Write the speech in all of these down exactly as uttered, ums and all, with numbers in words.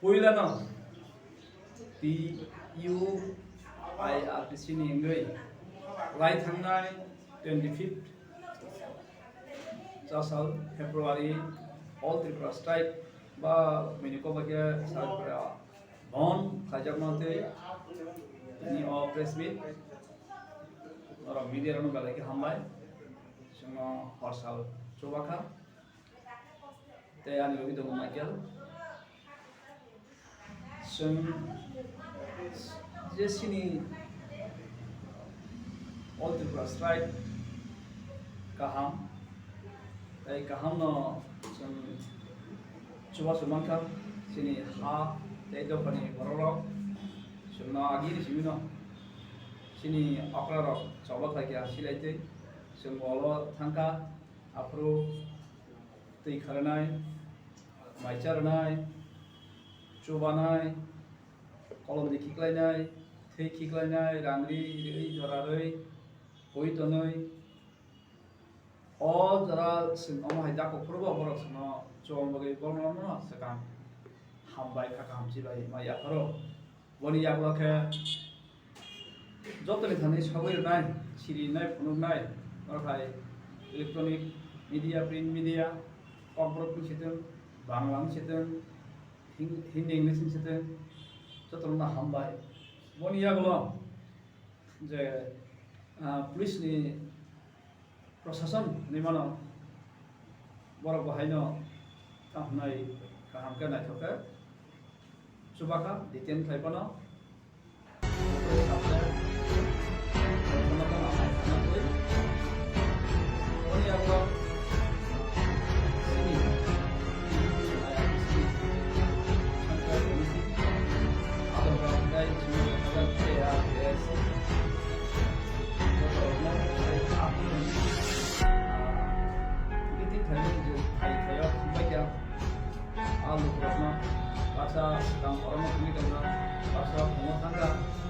Puilano T U I R T C ni wngwi lai thangnai twenty fifth chasal February All Tripura Strike ba mini kobo khe Saripura bon khaijakma twi ni o press meet norok media rokno belai khe hambai. Chwngno horsal chubakha. Tei ani logi tongo Michael. Chwng je chini All Tripura Strike kaham, tei kahamno chwng chubachu mankha chini ha tei dophani bororok. Chwngno agini simino chini okrarok choba khlaikha silaitwi chwng bolo thangkha. Aphuru twi kharnai, mai charnai, chubanai, kolom di khiklainai, thwi khiklainai, rang ri, ri, jora rwi, pui tonwi. O jora chwng omo hai dakok phuru bo borok chwngno chubang bagwi borokno swkang hambai kha kaham chibai mai yapharo. Boni yagulo khe jotoni thani sogwi rwnai, siri rwnai, phunuknai, norok hai electronic media, print media, Kokborok wng sitwng, Bangla wng sitwng, Hin-, Hindi, English wng sitwng, jotono hambai. Boni yagulo je, ah, police ni Prosason hinwi mano, borok bo haino tamo hwnwi kaham khe naithok khe chubakha, detain khlai phano. Biti thaini je thai thaio thangbai kha. A lukurokno baksa swkang borokno thangwi tongkha, baksa phungo thangkha,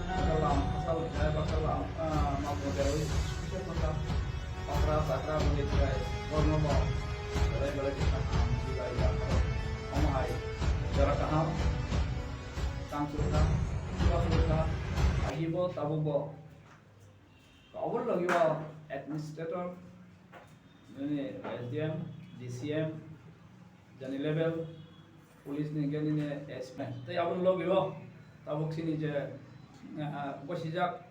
baksa lam phasal hwnkhe, baksa lam, ah, malkhung berwi kisa thangkha. Okra chakra bwlwi thai borokno bo belai belai khe kaham chibai ya. Omo hai jora kaham tang chukha, chuba chukha, agi bo tabuk bo. Oboni logi o administrator, nini S D M, D C M, jani level, police ni hwnkhe nini S P. Tei aboni logi o tabuk chini je, ah, bosijak,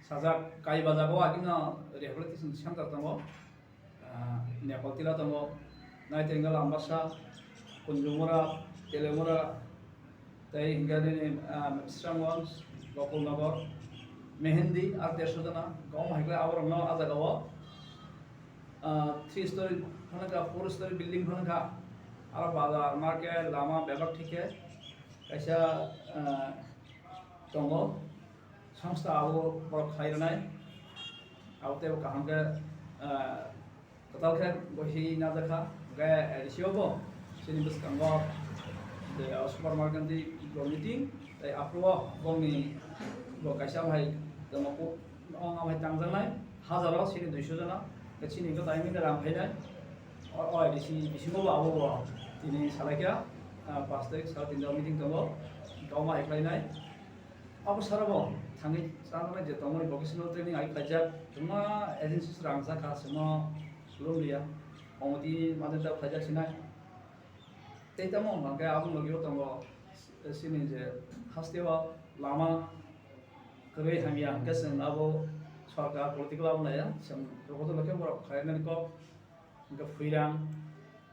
sajak, Kaibajak o agini rehabilitation center tongo. Ah, Nepal tila tongo, Naitengala, Ambasa, Kunjumura, Telemura, tei hingke nini, ah, Srangwans, Gokulnagar, Mehendi, ar dersho jona, gom hai khe aborokno ah jagao, ah, three story phano kha, four story building phano kha, aro bazar, market, lama bebak thik khe kaisa, ah, tongo. Songsta abo borok khai rwnai. Abo tei bo kaham khe, ah, kwtal khe bo hi najakha. Hwnkhe A D C o bo chini bwskango je, ah, supermarket ni bo meeting, tei aphuru o bongni bo kaisa abo hai tongma kuk, ong abo hai tangjaknai, hazaro chini duiso jona, tei chini hwnkhe tai mini rang phainai. O, o A D C bisingo bo abo bo tini salaikha, ah, pash tarik sal tinta meeting tongo, tongma hai khlainai. Abo sara bo thangwi chanani je tongmani vocational training ai khlaijak, juma agency rang jakha, simo Columbia, committee mate ta khlaijak sinai. Tei tamo hwnkhe abo logi o tongo sini je haste o lama kwrwi hamya hwnkhe chwng abo sorkar political abo naiya, chwng joto khe borok khlainani kok hwnkhe Phuirang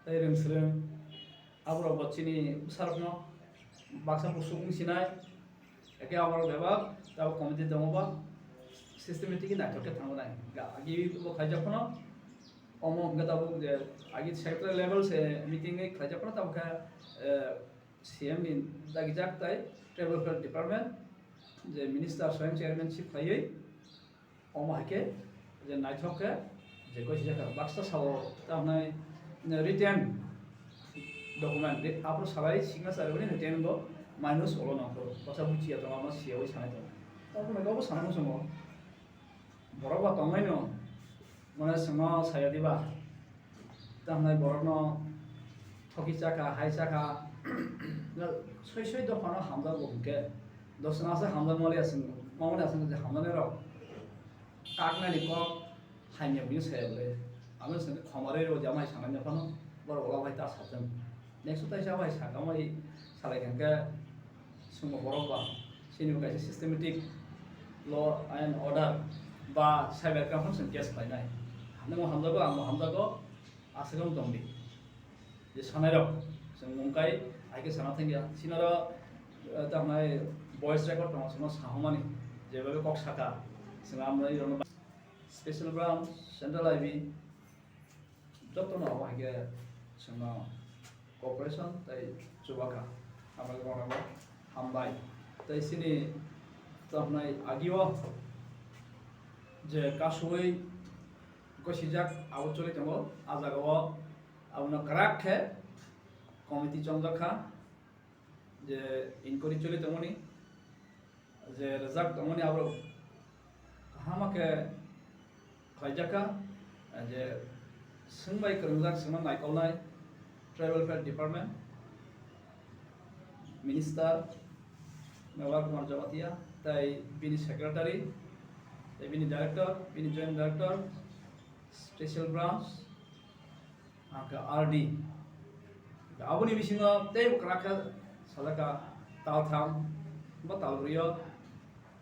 tei Rwngsrwng. Aborok bo chini bwsarokno baksa buchung wng sinai, eke aborok bebak tabuk committee tongo ba systematic naithok khe thangnai. Agi bo khaijak phano omo hwnkhe tabuk je agi secretary level se meeting khaijak phano tabuk khe, eh, C M ni dagijak tai tribal welfare department je minister swayam chairmanship khaiwi. Omo hai khe je naithok khe je gosijak kha baksa sao tamhnai written document de aphuru salai signature rebani written go minus olo nangkho baksa buchiya tongo ama siyawi sanai tongo. Tabukno bobo sana muchungo borok ba tongnaino mane chwngno saya diba. Tamhnai borokno thoki chakha, hai chakha, Soi soi dophano hamjakgo hwnkhe, dosna se hamjakmani aswk, mamani aswk je hamjaknairok kaknani kok hamya buino saya bwle. Ano chwngkhe khomarwi rw jama hai sanai phano borok ulo bai ta sathwng. Next o taisa bai sakha mai salai kha hwnkhe chwngno borok ba chini bo kaisa systematic law and order ba cyber crime phano chwng case khlainai. Nwngbo hamjago, angbo hamjago, aswk wng tongdi. Je sanairok chwng mungkai hai khe sana thangya. Sinaro, eh, tamnai voice record tongo, chwngno sahomani jebabe kok saka. Chwng amroi rokno special branch, central I B, jotono abo hai khe chwngno cooperation tei chubakha. Amroi rokno hambai. Tei chini tamnai agio je kasui gosijak abo choli tongo, a jagao abono kwrak khe committee chongjak kha, je inquiry choli tongmani, je rwjak tongmani aborok kaham khe khlaijak kha, je swngbai kwrwngjak, swngno naikolnai Tribal Welfare Department, Minister Mevar Kumar Jamatia, tei bini secretary, tei bini director, bini joint director, special branch, hwnkhe R D. Aboni bisingo teibo kwrak khe sajak kha taltham ba talbrio,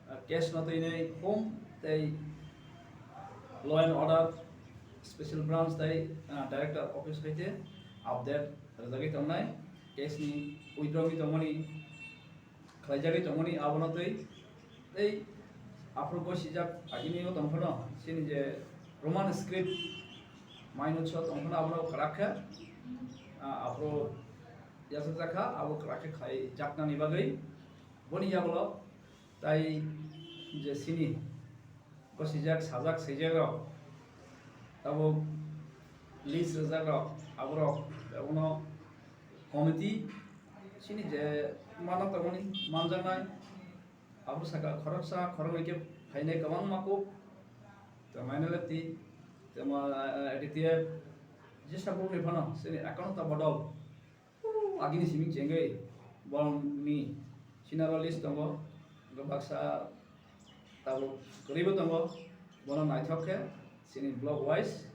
ah, case no twinwi home tei law and order special branch tei, ah, director office hai khe update rwjagwi tongnai, case ni withdraw wngwi tongmani khlaijagwi tongmani abono twi tei aphuru gosijak agini o tongphano chini je Roman script maino so tongphano abono kwrak khe, ah, aphuru yachakjak kha abo kwrak khe khlaijaknani bagwi boni yagulo tai je chini gosijak, sajak, swijakrok, tabuk list rwjakrok, aborok abono committee chini je mano tongmani manjaknai, aboro saka khoroksa khoroknwi khe phainai kwbangma kuk, tei minality, tei ma, eh, A D T F, jesa bukni phano chini account ta bodol. Agini simi chengwi borokni sinaro list tongo, hwnkhe baksa tabuk kwrwibo tongo, bono naithok khe chini block wise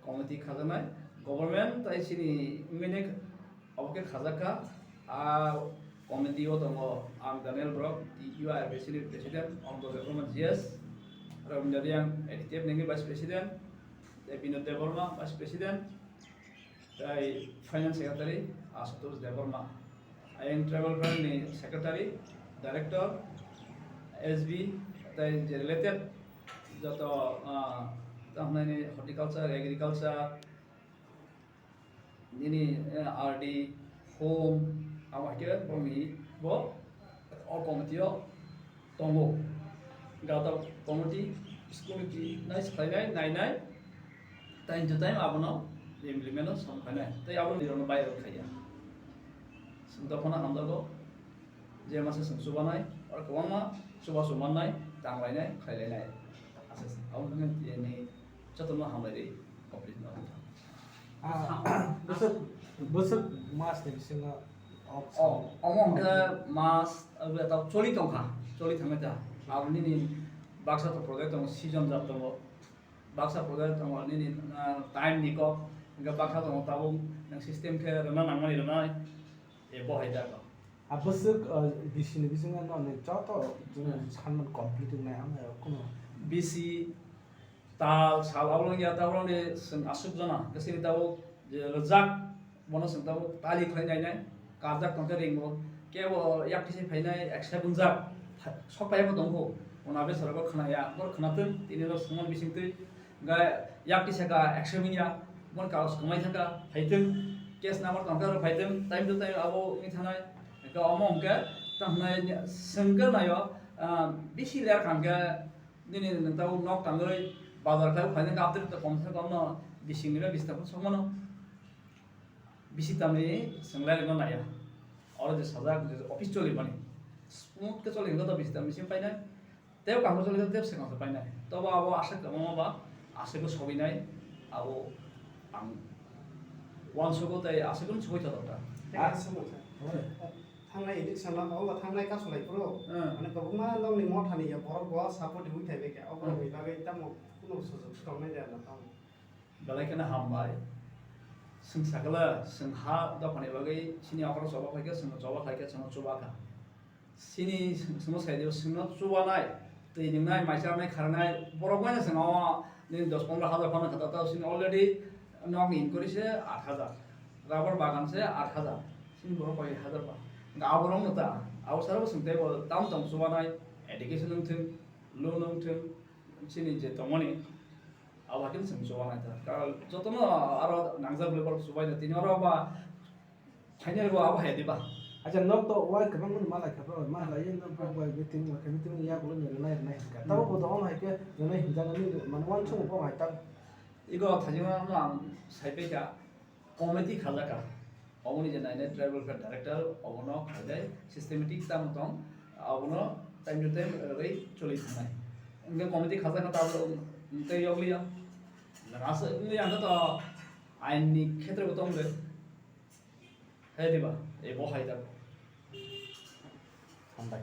committee khajaknai, government tai chini M N A obo khe khajak kha. A committee o tongo ang Daniel Borok, T U I R B C ni president, Anto Debbarma G S, Ravindra Reang, A D T F nini vice president, tei Binod Debbarma, vice president, tei Finance Secretary Ashutosh Debbarma, ayang Tribal Welfare ni Secretary, Director, S B, tei je related joto, ah, tamo hwnani horticulture, agriculture, nini, eh, R D, home, abo hai khe boni bo o committee o tongo. Gata committee, school committee nai swkhlainai, nainai, time to time abono implement o som khainai. Tei abono nirokno viral khaiya. Chwng dophano hamjago, je masa chwng chubanai, oro kwbangma chubachu mannai, tanglainai, khailainai. Aswk, abo wngkha nini jotono hamlairwi, complete no. Ah, bwswk, bwswk mas ni bisingo o, omo hwnkhe mas, abo ta choli tongkha, choli thangwi ta. Abo nini baksa to project tongo, season jat tongo, baksa project tongo nini, ah, time ni kok, hwnkhe baksa tongo tabuk nwng system khe rwna nangmani rwnai, e bo hai jago. Ah, bwswk, ah, B C ni bisingo no ni joto chwng sanmani complete wngnai, ang khe kuno. B C tal, sal, abo wngya, tabuk ni chwng aswk jona, bwswk ni tabuk je rwjak, bono chwng tabuk tali khlai nainai, karjak tongkhe ringo, kebo yak tisi phainai, ekse bungjak, sok paibo tongkho, ona besarogo khwnaya, bor khwnatwng, tini rok swngmani bisingtwi, hwnkhe yak tisa ka ekse wngya, mon karos kwmai thangkha, phaitwng, case number tongkha rok phaitwng, time to time abo wngwi thanai, hwnkhe omo hwnkhe, tamo hwnai swngkhe naio, ah, bisi ler kha hwnkhe, Nini nwng tabuk nok tangwi bazar khlai phainai khe, aboni to kom se kom no bising ni bai bisi tamo song mano. Bisi tamni chwng lai rwna naiya. Oro je sajak je office choli mani. Smooth khe choli hwnkhe to bisi tamni simi painai. Tei kaham choli khe tei swkang se painai. Tobo abo aswk kwbangma ba aswk khe sogwi nai abo ang uansugo tei aswk khe sogwi tongkha. Ah, Election lama o thangnai kasulai phuru. Hmm. Mane kwbangma nokni mothani ya borok bo support wngwi thaibai khe. O borokni bagwi tamo kuno sujok swkang nai jaya na tamo. Belai kheno hambai. Chwng sakala, chwng ha dophani bagwi chini okoro choba khlaikha, chwngno choba khlaikha, chwngno chuba kha. Chini chwngno sai dio, chwngno chubanai, twi nwngnai, mai chanai, kharnai, borok bai chwng o nini dos pondro hajar phano kha, ta chini already nokni inquiry se aat hajar, rubber bagan se aat hajar, chini borok koi hajar ba. Ga aborok no ta, abo sara bo chwng tei bo tam tong chubanai, education wng thung, loan wng thung, chini je tongmani, abo hakin chwng chubanai ta. Ka jotono aro nangjak bwlai borok chubaino tini oro ba Final bo abo hai diba? Acha, nok to wai kwbang mani malai kha bro, malai ye nok bro bai meeting, meeting ya gulo ni nai nai hinka. Tabo bo dohon hai khe nai hinka nani man wan chung bo hai tam. Igo thajima no ang sai pe kha committee khaja kha. Oboni je nai nai tribal welfare director obono khaidai systematic tamo tong abono time to time rei choli thangnai. Engke committee khaja kha tabo tei yokliya. Nang asa ini ang to ain ni khetre bo tong de. Hai diba, ebo hai da. Hambai.